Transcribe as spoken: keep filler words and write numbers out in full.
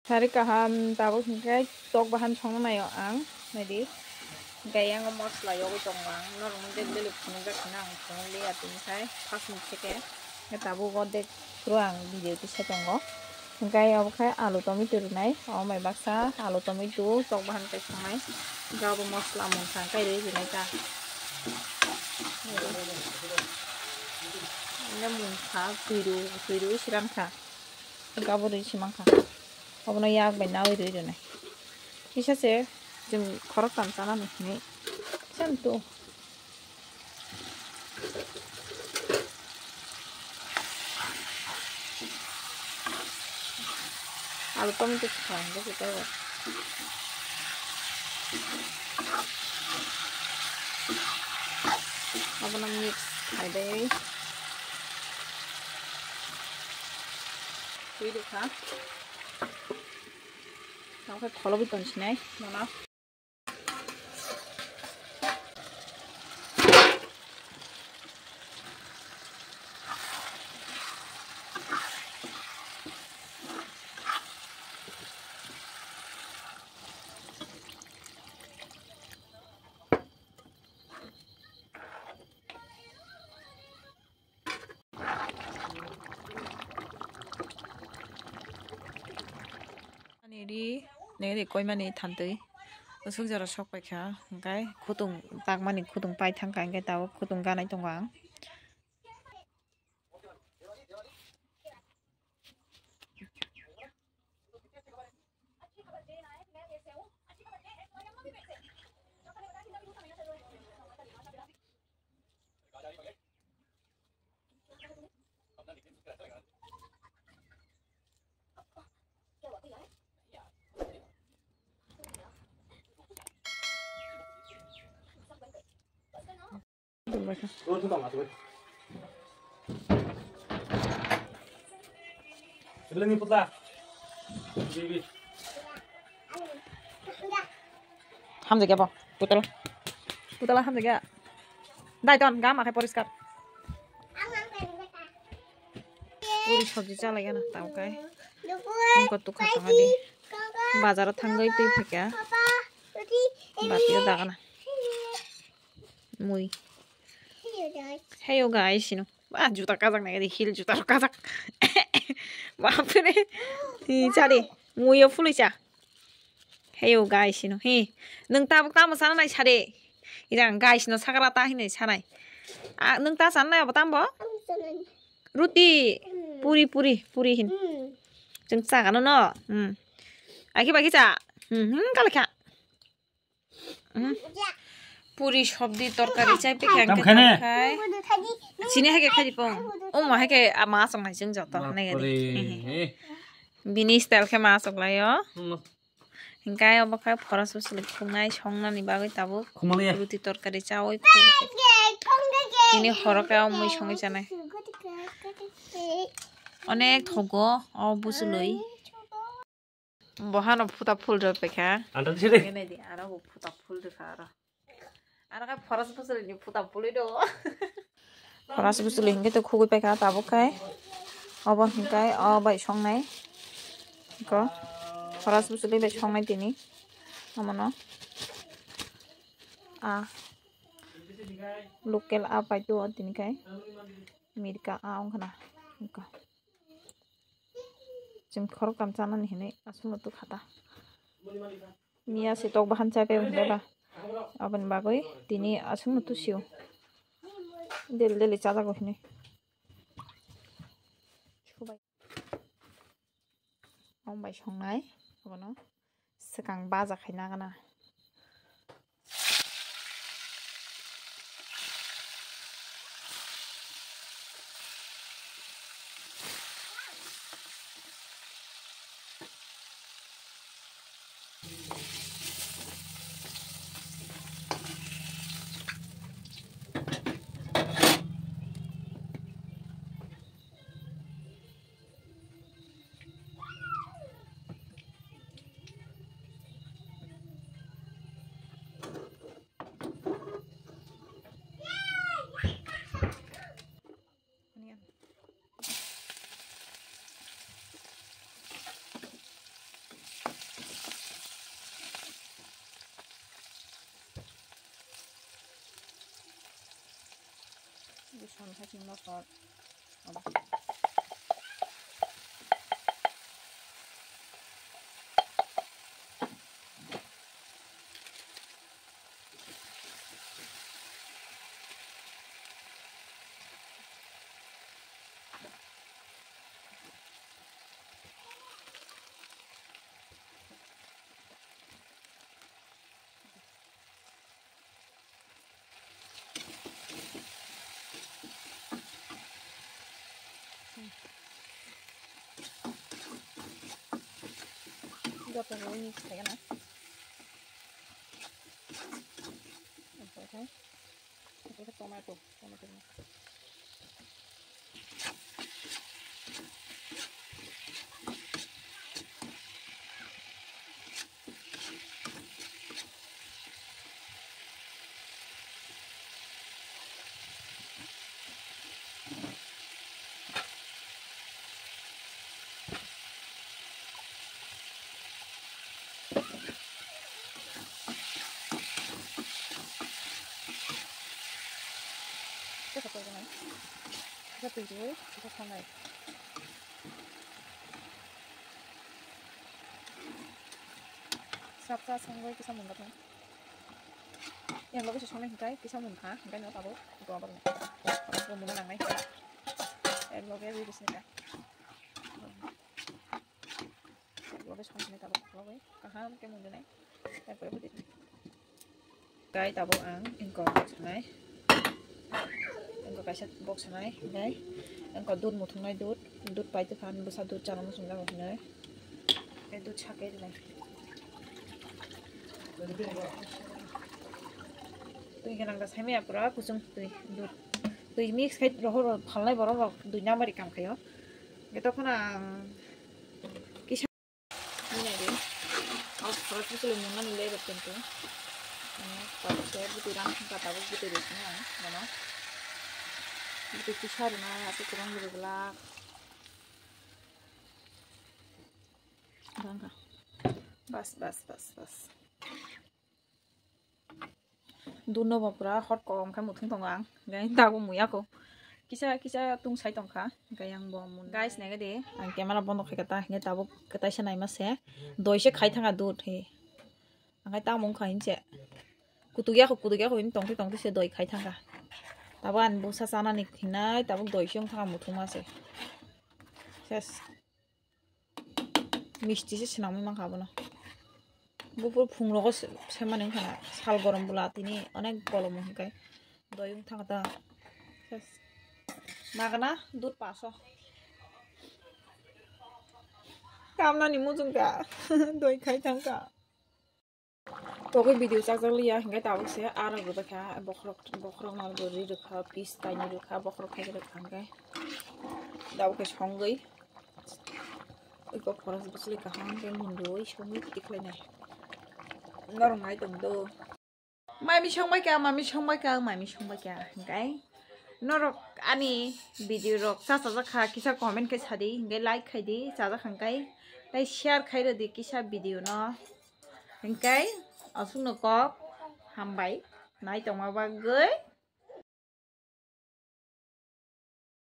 Sari kaham tabuk hingke tok bahan songna naio ang, naidi. Hingke yang mosla yogwi tongo ang, norokno dek dek phunukjak hwnwi ang phunukliya tini khai pas minute seke. Hingke tabuk o dek phuru ang video kisa tongo. Hingke obo khai alu tomato rwnai, omo bai baksa alu tomato tok bahan kai songnai. Hingke obo mosla mungsa kai rwi rwnai ta. Hingke mungsa twi rw, twi rw siran kha. Gabo rwi si mankha. Obono yak bai nawi rwi rwnai. Kisa se chwng khoroktham chanani hinwi kisa tu. Alu tomato kwthang khe kwtaibo. Abono mix khai dai. Twi rwkha. Tamo khe kholobwi tongsinai bono. Ani ri, nini ri koimani thantwi. Usuk jora sok paikha, hwnkhe khutung takmani khutung pai thangkha, hwnkhe tabuk khutung ganai tongo ang. Hamjakya bo, putala. Putala hamjakya. Dai ton, gam akhai poriskar. Puri sabji chalai gana, tamo kai. Wngkha tukha tongha di. Bazar o thangwi twi phaikha. Bati o dagana. Mui. Heyo guys, sino. Ba, juta kajak nai, heel juta rok kajak. Bapre. Hi, chari. Mui o phului cha. Heyo guys, sino. Hi. Nwng tabuk tamo sana nai sade. Ijang guys no sakra ta hinwi sanai. A, nwng ta sana nai abo tambo? Ruti. Puri, puri, puri hin. Chwng chagano no. Hmm. Aki baki cha. Hmm, hmm, kalkha. Hmm. Puri, sabji, torkari chai pikha. Tam hwnkhe khane. Khai. Sini hai khe khai di pong. Omo hai khe ma asok nai chwng joto. Bapre. Nai gadi. Bini style khe ma asok lai o. Hmm. Hingkai obo khai phoras bwswlwi khungnai songnani bagwi tabuk. Khumaliya. Ruti torkari chawi khuk. Tini horo khe o mui songwi chanai. Onek thogo o bwswlwi. Bohano phuta phul rw paikha. Anta sini. Ngene di, aro bo phuta phul rw kha aro. Aro khe phoras bwswlwini phuta phulwi do. Phoras bwswlwi hinkhe to khugui paikha tabuk khai. Obo hinkai o bai songnai. Ko phoras bwswlwi bai songnai tini. Omono. A. Local a pai to tini khai. Mirka a ongkhana. Ko. Chwng khoroktham chanani hinwi aswkno tukha ta. Miya se tok bahan chai pai hwnba ba. Aboni bagwi tini aswkno tusio. Daily daily chajago hinwi. Subai. Om bai songnai abono. Swkang baja khai nagana. Ang haching mosor. Joto rw mix khaigana. Ompore khe, ompore khe tomato, tomato rw. Tei khe twi rwui kisa sanai. Srapsa songwi kisa mungkha. Yang loge se songnai hwnkhe kisa mungkha, hwnkhe no tabuk go aboni. Go muna nangnai hwnkhe. Yang loge rwi bisni ka. Loge songni tabuk loge kaham khe mundunai. Tarpore budi. Kai tabuk ang engko box sanai. Engko kaisa box sanai, kai. Engko dud muthungnai dud. Dud pai tokha, bwsa dud chana muchung jago hinwi. Kai dud sakai rinai. Twi gwnang da saimaya pura kuchung twi dud. Twi mix khai rohor phalnai borok rok dui number ri kam khaio. Hwnkhe tokhono ang kisa minai di. Au khorok bwswlwi mwnani le rok kintu. Tabuk se bwtwi rang thangkha tabuk bwtwi rw sini ang bono. Bwtwi kisa rwnai aswk kwbang rwglak. Bas bas bas bas. Duno bo pura hot kolom khe muthung tongo ang. Gai dago muya ko. Kisa kisa tung sai tongkha. Gai ang bo mun. Guys, nai de. Ang camera bondo khai kata. Nge tabuk katai se naima se. Doi se khai thanga dud he. Ang khai tamo wngkha hinse. Kutuk ya ko, kutuk ya ko hin tongte tongte se doi khai thanga. Tabuk ang busa chana ni hinai tabuk doi se wng thanga muthung ma se. Ses. Misti se swnamwi mankha abono. Buphuru phungrogo se-, semani wngkha na, sal gorom bwla tini onek golom hwnkhe doi wng thangkha ta. Ses. Nagana dud paso. Kamnani mujungkha. Doi khai thangkha. Togwi video chakjak liya, hingke tabuk se aro rwbaikha, bokhorok, bokhorok no bo ri rwkha, piece taini rwkha, bokhorok thaigerwkha hingke. Tabuk khe songwi, iko khoroksa bwswlwi kaham khe munrwi songwi tikhlainai. Norok nai tongdo. Mami songbaikha, mami songbaikha, mami songbaikha hingke. Norok ani video rok chachajakha kisa comment khe sadi, hingke like khaidi, chajakha hingke. Tei share khairodi kisa video no. Hingkai aswkno kok hambai nai tongma bagwi.